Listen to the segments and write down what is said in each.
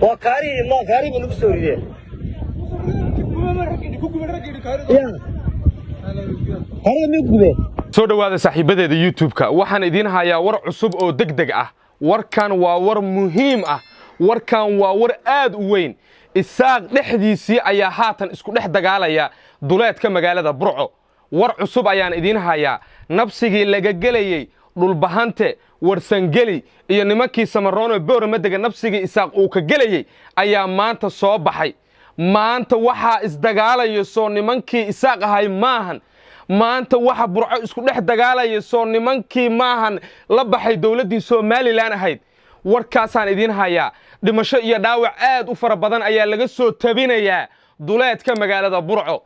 Waa kaari ma kaari ba lagu soo rideen ya kaariga miyuu gubeen? Soo dhowaada, saaxiibadeeda YouTube-ka. Waxaan idiin hayaa war cusub oo deg deg ah. Warkan waa war muhiim ah, warkan waa war aad u weyn. Isaaq dhexdiisii ayaa haatan isku dhex dagaalaya duleedka magaalada Burco. War cusub ayaan idiin hayaa. Nabsigii laga gelayey Dhulbahante, Warsangeli iyo nimankii Samaroonoo Boorama dega, nabsigii Isaaq uu ka gelayey ayaa maanta soo baxay. Maanta waxaa isdagaalaya soo nimankii Isaaq ahay maahan? Maanta waxa Burco isku dhex dagaalaya soo nimankii maahan la baxay dowladdii Somaliland ahayd? Warkaasaan idiin hayaa. Dhimasho iyo dhaawac aad u fara badan ayaa laga soo tabinayaa duleedka magaalada Burco.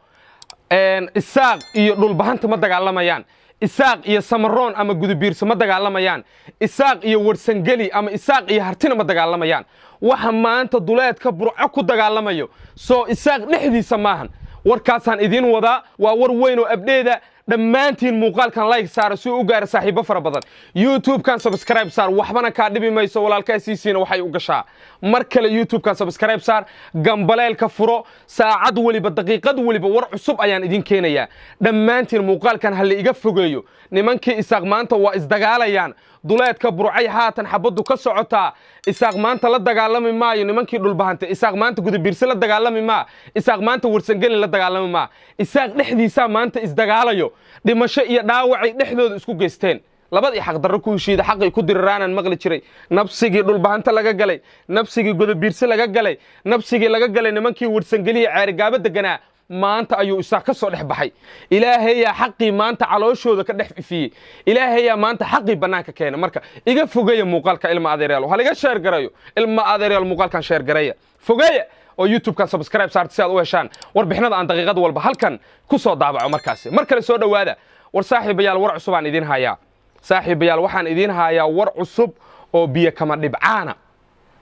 Isaaq iyo Dhulbahanta ma dagaalamayaan, Isaaq iyo Samaroon ama Gudubiirso ma dagaalamayaan, Isaaq iyo Warsangeli ama Isaaq iyo Hartina ma dagaalamayaan. Waxa maanta duleedka Burco ku dagaalamayo soo Isaaq dhexdiisa maahan? Warkaasaan idiin wadaa, waa war weyn oo abdheeda. Dhammaantiin muuqaalkan like saara si uu u gaara saaxiibo fara badan. YouTube-kan subscribe saar, waxbana kaa dhibi mayso, walaalkaa siisiina waxay u gashaa. Mar kale YouTube-kan subscribe saar, gambaleelka furo. Saacad weliba, daqiiqad weliba war cusub ayaan idiin keenayaa. Dhammaantiin muuqaalkan ha la iga fogeeyo. Nimankii Isaaq maanta waa isdagaalayaan. Duleedka Burcay haatan xabaddu ka socotaa. Isaaq maanta la dagaalami maayo nimankii Dhulbahantay, Isaaq maanta Gudabiirse la dagaalami maa, Isaaq maanta Warsangelin la dagaalami maa. Isaaq dhexdiisaa maanta isdagaalayo. Dhimasho iyo dhaawacay dhexdooda isku geysteen. Labadii xaqdarro ku heshiida xaqay ku diriraanaan maqli jiray. Nabsigii Dhulbahanta laga galay, nabsigii Godobiirse laga galay, nabsigii laga galay nimankii Warsangeliya Ceerigaabo deganaa maanta ayuu Isaaq ka soo dhex baxay. Ilaahayaa xaqii maanta calooshooda ka dhex ifiyey, Ilaahayaa maanta xaqii bannaanka keena. Marka iga fogeeya muuqaalka, ilma adeeryaal, ha liga share garayo. Ilma adeeryaal, muuqaalkan share gareeya, fogeeya oo YouTube-kan subscribe saarta si aad u heshaan warbixinada aan daqiiqad walba halkan ku soo daabaco. Markaasi mar kale soo dhowaada. War saaxiibayaal, war cusub aan idiin hayaa. Saaxiibayaal, waxaan idiin hayaa war cusub oo biyo kama dhibcaana,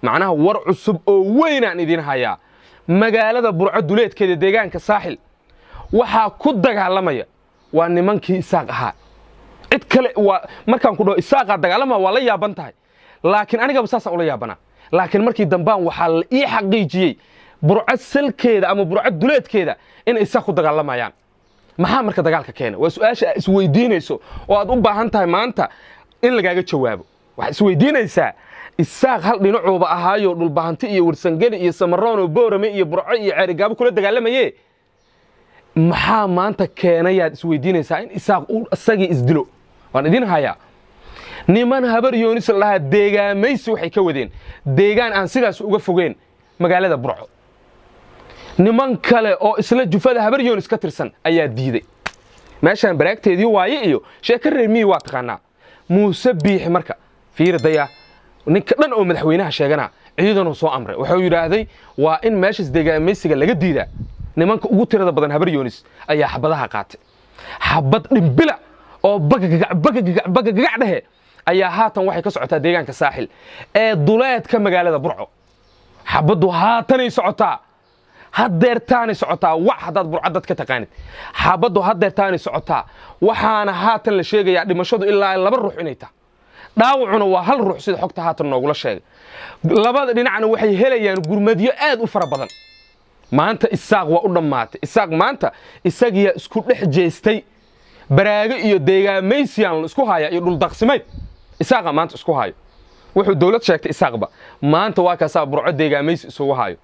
macnaha war cusub oo weynaan idiin hayaa. Magaalada Burco duleedkeeda, deegaanka Saaxil, waxaa ku dagaalamaya waa nimankii Isaaq ahaa. Cid kale waa markaan ku dhaho Isaaqaa dagaalama, waa la yaaban tahay, laakiin anigaba saasaan ula yaabanaa. Laakiin markii dambaan waxaa la ii xaqiijiyey Burco salkeeda ama Burco duleedkeeda inay Isaaq ku dagaalamayaan. Maxaa marka dagaalka keena? Waa su-aasha aad isweydiinayso oo aad u baahan tahay maanta in lagaaga jawaabo. Waxaad isweydiinaysaa, Isaaq hal dhinacuuba ahaayo, Dhulbahanti iyo Warsangeli iyo Samaroon oo Boorame iyo Burco iyo Ceerigaabo kula dagaalamaye, maxaa maanta keenayaad isweydiinaysaa in Isaaq uu isagii isdilo? Waan idin hayaa. Niman Habar Yoonis la dhahaa deegaamaysi waxay ka wadeen deegaan aan sidaas uga fogeen magaalada Burco. Niman kale oo isla jufada Habar Yoonis ka tirsan ayaa diiday. Meeshaan baraagteedii waaye iyo sheeko reer miyi waa taqaanaa. Muuse Biixi marka fiiri daya, ninka dhan oo madaxweynaha sheegana ciidanuu soo amray. Wuxuu yidhaahday waa in meeshaas deegaamaysiga laga diidaa. Nimanka ugu tirada badan Habar Yoonis ayaa xabadaha qaatay. Xabad dhimbila oo bagagagac bagagagac bagagagac dhehe ayaa haatan waxay ka socotaa deegaanka Saaxil ee duleedka magaalada Burco. Xabaddu haatanay socotaa, haddeertaanay socotaa. Wac haddaad Burco dad ka taqaanid, xabaddu haddeertaanay socotaa. Waxaana haatan la sheegayaa dhimashadu ilaa laba ruux inay tahay, dhaawacuna waa hal ruux, sida xogta haatan noogula sheegay. Labada dhinacna waxay helayaan gurmadyo aad u fara badan. Maanta Isaaq waa u dhammaatay. Isaaq maanta isagiyaa isku dhex jeestay. Baraago iyo deegaamaysiyan la isku haya iyo dhuldaqsimayd Isaaqa maanta isku hayo. Wuxuu dowlad sheegtay Isaaqba maanta waa kaasaa Burco deegaamaysi isugu hayo.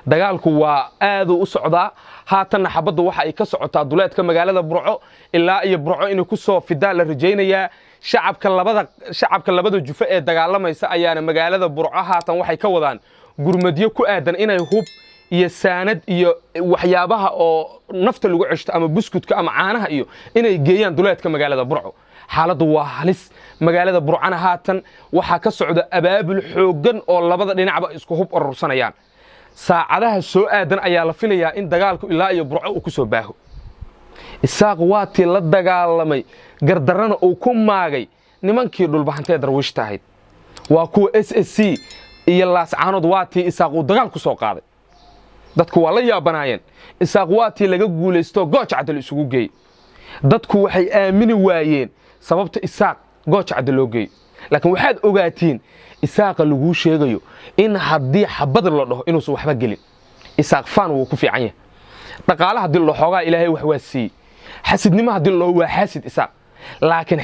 Dagaalku waa aaduu u socdaa. Haatanna xabaddu waxa ay ka socotaa duleedka magaalada Burco. Ilaa iyo Burco inay ku soo fidaa la rajaynayaa. Shacabka labada jufo ee dagaalamaysa ayaana magaalada Burco haatan waxay ka wadaan gurmadyo ku aadan inay hub iyo saanad iyo waxyaabaha oo nafta lagu ceshto ama buskutka ama caanaha iyo inay geeyaan duleedka magaalada Burco. Xaaladdu waa halis. Magaalada Burcana haatan waxaa ka socda abaabul xooggan oo labada dhinacba isku hub urursanayaan. Saacadaha soo aadan ayaa la filayaa in dagaalku ilaa iyo Burco uu ku soo baaho. Isaaq waa tii la dagaalamay, gardarrana uu ku maagay nimankii Dhulbahantee Darwiishta ahayd, waa kuwa SSC iyo Laascaanood. Waa tii Isaaq uu dagaal ku soo qaaday. Dadku waa la yaabanaayeen. Isaaq waa tii laga guulaysto, Gooja Cadda la isugu geeyey. Dadku waxay aamini waayeen sababta Isaaq Gooja Cadda loo geeyey. Laakiin waxaad ogaatiin Isaaqa laguu sheegayo in haddii xabad la dhaho inuusan waxba gelin. Isaaq faan wuu ku fiican yahay, dhaqaale haddii la xoogaa Ilaahay wax waa siiyey, xasidnimo haddii la dhaho waa xasid Isaaq. Laakiin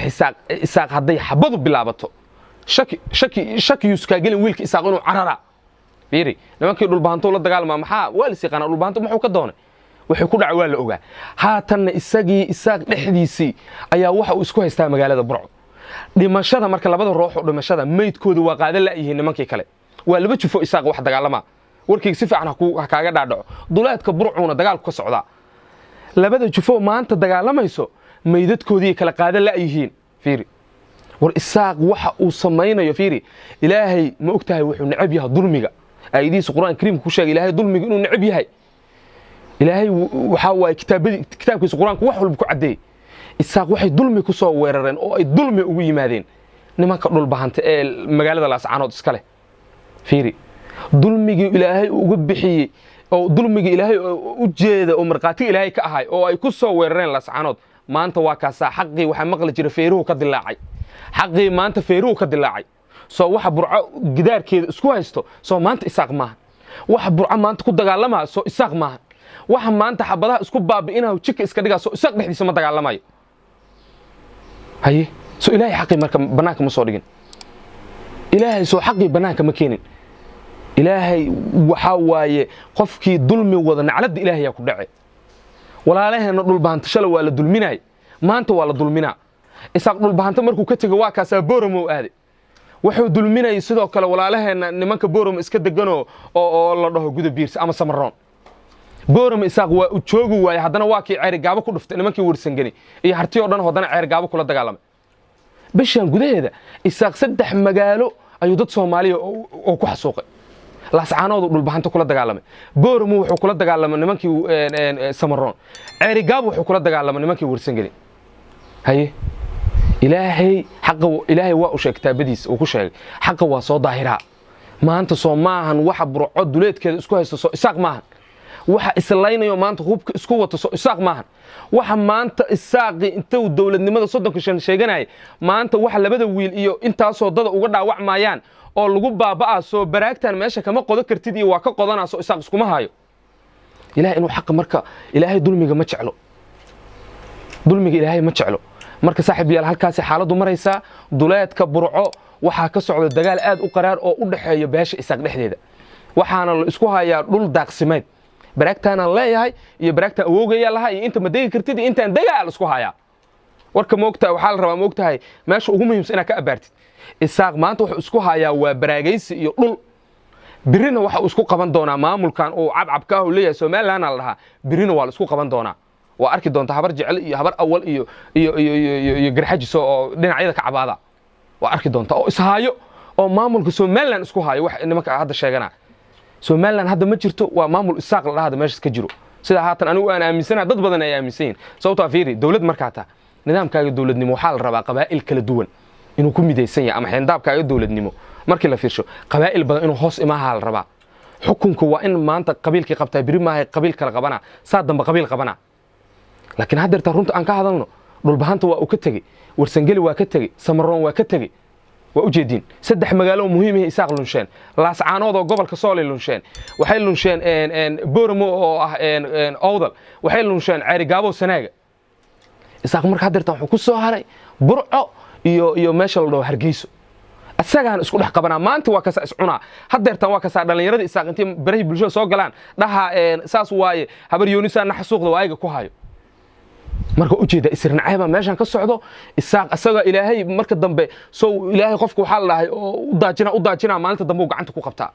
Isaaq hadday xabadu bilaabato, shaki shaki shakiyuus kaa gelin wiilka Isaaq inuu carara. Fiiri, nimankii Dhulbahantou la dagaalmaa, maxaa waa la yaqaanaa. Dhulbahanto muxuu ka doonay? Wuxuu ku dhacay waa la ogaa. Haatanna isagii Isaaq dhexdiisii ayaa waxa uu isku haystaa magaalada Burco. Dhimashada marka labada ruux oo dhimashada meydkooda waa qaadan la'yihiin nimankii kale. Waa laba jufo Isaaq wax dagaalamaa. Warkayga si fiican ha kaaga dhaadhaco. Duleedka Burcuuna dagaalku ka socdaa. Labada jufo maanta dagaalamayso meydadkoodii kala qaadan la'yihiin. Fiiri, war Isaaq waxa uu samaynayo fiiri. Ilaahay ma ogtahay wuxuu necab yahay dulmiga? Aayadihiisa Qur-aan Kariimka ku sheegay Ilaahay dulmiga inuu necab yahay. Ilaahay waxaa waaye kitaabadii, kitaabkiisa Qur-aanku wax walba ku caddeeyey. Isaaq waxay dulmi ku soo weerareen oo ay dulmi ugu yimaadeen nimanka Dhulbahanta ee magaalada Laascaanood iska leh. Fiiri, dulmigii Ilaahay uga bixiyey oo dulmigii Ilaahay u jeeda oo markhaatiga Ilaahay ka ahay oo ay ku soo weerareen Laascaanood, maanta waa kaasaa xaqii. Waxaa maqli jira feeruhu ka dilaacay. Xaqii maanta feeruhu ka dilaacay. Soo waxa Burco gidaarkeeda isku haysto soo maanta Isaaq maaha? Waxa Burco maanta ku dagaalamaa soo Isaaq maaha? Waxa maanta xabadaha isku baabi'inayo, jika iska dhigaa, soo Isaaq dhexdiisa ma dagaalamayo? Haye, soo Ilaahay xaqii marka bannaanka ma soo dhigin? Ilaahay soo xaqii bannaanka ma keenin? Ilaahay waxaa waaye qofkii dulmi wada nacladda Ilaahayaa ku dhace. Walaalaheenna Dhulbahanta shala waa la dulminaay, maanta waa la dulminaa. Isaaq Dhulbahanta markuu ka tego waa kaasaa Booramo aaday, wuxuu dulminayay sidoo kale walaalaheenna nimanka Booramo iska deganoo oo la dhaho Gudabiirsi ama Samaroon. Booramo Isaaq waa u joogi waaye, haddana waa kii Ceerigaabo ku dhuftay nimankii Warsangeni iyo Harti oo dhan, haddana Ceerigaabo kula dagaalamay. Bishan gudaheeda Isaaq saddex magaalo ayuu dad Soomaaliya oo ku xasuuqay. Laascaanood Dhulbahanta kula dagaalamay, Booramo wuxuu kula dagaalamay nimankii Samaroon, Ceerigaabo wuxuu kula dagaalamay nimankii Warsangeli. Haye, Ilaahay xaqa, Ilaahay waa u sheegay kitaabadiisa uu ku sheegay xaqa waa soo daahiraa. Maanta soo maahan waxa Burco duleedkeeda isku haysto? Soo Isaaq maahan waxa islaynayo maanta hubka isku wato? Soo Isaaq maahan waxa maanta Isaaqi intuu dowladnimada 35 sheeganaya maanta waxa labada wiil iyo intaasoo dada uga dhaawacmayaan oo lagu baaba'aa? Soo baraagtan meesha kama qodo kartid iyo waa ka qodanaa, soo Isaaq iskuma hayo? Ilahay inuu xaqa marka, Ilaahay dulmiga ma jeclo, dulmiga Ilaahay ma jeclo. Marka saaxiib yaal, halkaasi xaaladdu maraysaa. Duleedka Burco waxaa ka socda dagaal aad u qaraar oo u dhexeeya beesha Isaaq dhexdeeda. Waxaana la isku hayaa dhul daaqsimeed. Baraagtaanaan leeyahay iyo baraagtaan awowgayaa lahaa iyo inta ma degi kartid iyo intaan degaa la isku hayaa. Warka moogtahay, waxaa la rabaa moogtahay meesha ugu muhiimsan inaad ka abaartid. Isaaq maanta wuxuu isku hayaa waa baraagaysi iyo dhul. Birina waxa uu isku qaban doonaa maamulkan uu cabcabka ah uu leeyahay Somaliland la dhahaa. Birina waa la isku qaban doonaa, waa arki doontaa. Habar Jecel iyo Habar Awal iyo Garxajiso oo dhinacyada ka cabaada waa arki doontaa, oo ishaayo oo maamulka Somaliland isku haayo. Wax nimanka hadda sheegana Somaliland hadda ma jirto, waa maamul Isaaq la dhahada meeshas ka jiro, sida haatan anigu aan aaminsanahay, dad badan ay aaminsan yihin. Sababtoo fiiri, dowlad markaa taa nidaamkaaga dowladnimo waxaa la rabaa qabaa'il kala duwan inuu ku midaysan yahay, ama xeendaabkaaga dowladnimo markii la fiirsho qabaa'il badan inuu hoos imaaha la rabaa. Xukunka waa in maanta qabiilkii qabtaa biri maahay qabiil kala qabana, saa dambe qabiil qabana. Laakiin haddeerta runta aan ka hadalno, Dhulbahanta waa uu ka tegey, Warsangeli waa ka tegey, Samaroon waa ka tegey. Waa ujeediin, saddex magaalo oo muhiim ah Isaaq lunsheen. Laascaanood oo gobolka Soolay lunsheen, waxay lunsheen Booramo oo ah Owdal, waxay lunsheen Ceerigaabo, Sanaaga. Isaaq marka haddeerta wuxuu ku soo haray Burco iyo meesha la dhaho Hargeyso. Isagaan isku dhex qabanaa maanta, waa kasaa iscunaa haddeertan, waa kasaa dhallinyaradii Isaaq intay barahii bulshada soo galaan dhaha saas waaye, Habar Yoonisaa naxasuuqda waa ayaga ku hayo. Marka ujeeda isirnaceeba meeshan ka socdo. Isaaq isaga Ilaahay marka dambe sow Ilaahay qofka waxaa la dhahay oo u daajina, u daajinaa, maalinta dambe uu gacanta ku qabtaa.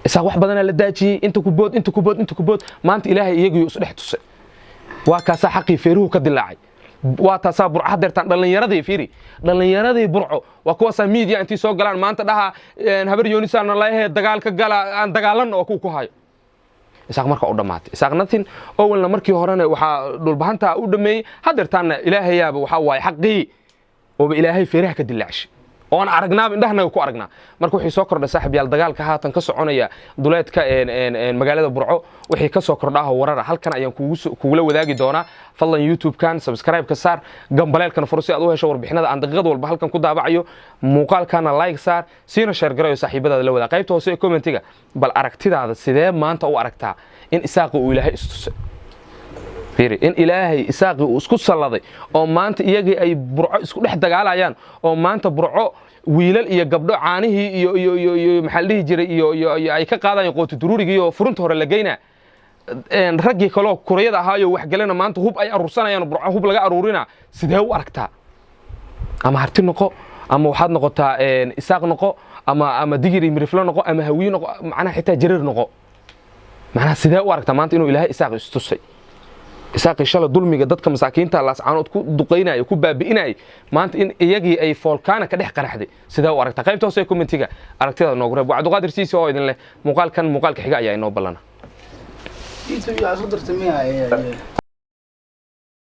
Isaaq wax badanaa la daajiyey, inta ku bood, inta ku bood, inta ku bood. Maanta Ilaahay iyagiyo isdhex tusay. Waa kaasaa xaqii feeruhu ka dilaacay. Waa taasaa Burco hadeertaan dhallinyaradii, fiiri, dhallinyaradii Burco waa kuwaasaa media intay soo galaan maanta dhaha Habar Yoonisaa nalahe, dagaalka gala, aan dagaalanna, waa kuwa ku hayo. Isaaq marka u dhammaatay, Isaaq nothing owalna markii horena waxaa Dhulbahantaa u dhameeyey, hadeertaanna Ilaahayaaba waxaa waaye xaqii ooba Ilaahay feeraha ka dilaacshay. Oon aragnaaba, indhahanaga ku aragnaa. Marka wixii soo kordha, saaxib yaal, dagaalka haatan ka soconaya duleedka magaalada Burco, wixii ka soo kordhaaho warara halkan ayaan kugula wadaagi doonaa. Fadlan YouTube-kan subscribe-ka saar, gambaleelkana furo si aad u hesho warbixinada aan daqiiqad walba halkan ku daabacayo. Muuqaalkana like saar, siina share garayo, saaxiibadaada la wadaa. Qaybta hoose ee commentiga bal aragtidaada, sidee maanta u aragtaa in Isaaqa uu Ilaahay istusay? Fiiri, in Ilaahay Isaaqii uu isku salladay oo maanta iyagii ay Burco isku dhex dagaalayaan, oo maanta Burco wiilal iyo gabdho caanihii iyo maxaa la dhihi jiray iyo ay ka qaadayaan qooti duruurigii iyo furunta hore la geynaa, raggii kaloo kurayada ahaayo waxgalena maanta hub ay aruursanayaan, Burco hub laga aruurina. Sidee u aragtaa? Ama Harti noqo, ama waxaad noqotaa Isaaq noqo, ama Digir iyo Miriflo noqo, ama Hawiye noqo, macnaha xitaa Jareer noqo, macnaha sidee u aragtaa maanta inuu Ilaahay Isaaq istusay? Isaaqii shala dulmiga dadka masaakiinta Laascaanood ku duqaynaya, ku baabi'inayay, maanta in iyagii ay foolkaana ka dhex qaraxday, sidee u aragtaa? Qaybta hoose ee commentiga aragtida noogu reeb. Waa Cabdiqaadir Siisi oo idin leh, muuqaalkan muuqaalka xiga ayaa inoo ballana. YouTube waxaa isku dartay miya?